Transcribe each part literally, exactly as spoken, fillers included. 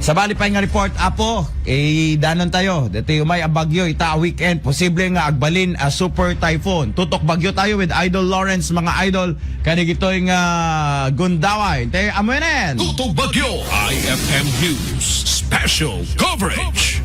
Sabali pay nga report, Apo, idanon tayo. Ditoy umay a bagyo, ita a weekend, posible nga agbalin a super typhoon. Tutok bagyo tayo with Idol Lawrence, mga idol, kadi gitoy nga gundaway. Te, amuenen! Tutok Bagyo, I F M News, Special Coverage.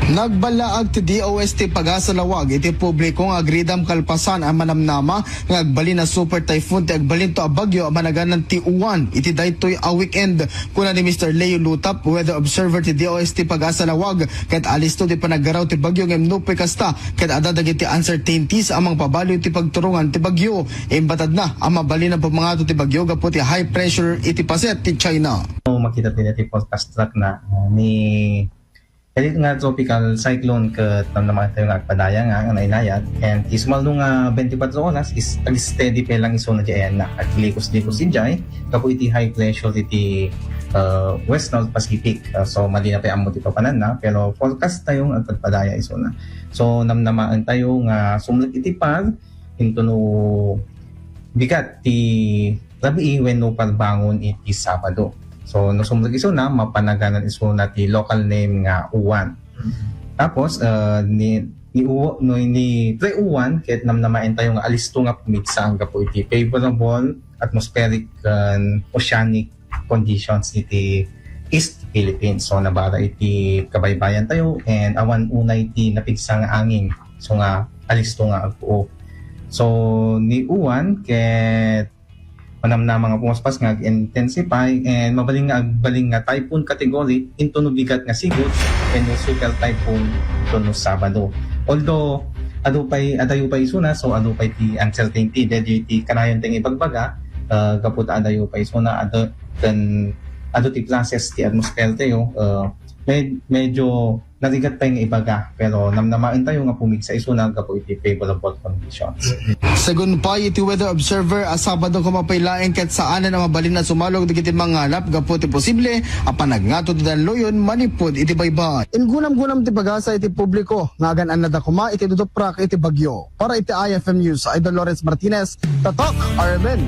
Nagballaag ti D O S T Pagasa Laoag iti publiko nga agridam kalpasan a manamnama nga agbalin a super typhoon ti agbalinto a bagyo a managanan ti Uwan iti daytoy a weekend. Kuna ni Mister Leo Lutap, weather observer ti D O S T Pagasa Laoag, ket alisto ti panaggaraw ti bagyo ngem nupay kasta, ket adda dagiti uncertainties a mangpabaliw ti pagturongan ti bagyo. Imbatadna a mabalin a pumangato ti bagyo gapu ti high pressure iti paset ti China. So, makita tayo ti forecast track na, uh, ni Kalit nga tropical cyclone ket namnamaen tayo nga agpadaya nga, nga nainayat. And ti sumaldo nga twenty-four oras is ag-steady pa lang isuna diay na aglikos-likos idiay gapu iti high pressure iti, uh, West North Pacific. Uh, so, madi na pay ammo ti papananna, pero forecast tayo nga agpadpadaya isuna. So, namnamaen tayo nga sumrek iti par, intono bigat ti rabii wenno parbangon iti Sabado. So, no sumrek isuna, mapanaganan isuna ti local name nga Uwan. Tapos, uh, ni, ni Uwa-, no, ni Pre Uwan, ket namnamaen tayo nga alisto nga pumigsa gapu iti favorable atmospheric and oceanic conditions iti East Philippines. So, nabara iti kabaybayan tayo and awan unay ti napigsa nga angin. So nga, alisto nga agpuo. So, ni Uwan, ket manamnama nga pumaspas nga ag-intensify and mabalin nga agbalin nga typhoon category intono bigat nga sigud wenno super typhoon intono Sabado. Although, adu pay, adayo pay isuna, so adu pay ti uncertainty. Daytoy ti kanayon ti nga ibagbaga, uh, gapu ta adayo pay isuna, adu, ken adu ti process ti atmosphere tayo, uh, med-, medyo narigat pay nga ibaga, pero namnamaen tayo nga pumigsa isuna gapu iti favorable conditions. Segun pay iti weather observer a Sabado koma pay laeng ket saanen a mabalin a sumalog dagiti manganap gapu ti posible a panagngato ti danloyon manipud iti baybay. Ingunam-gunam ti pagasa iti publiko nga agan-annada koma iti duduprak iti bagyo. Para iti I F M News, Idol Lawrence Martinez, Tatak, R M N.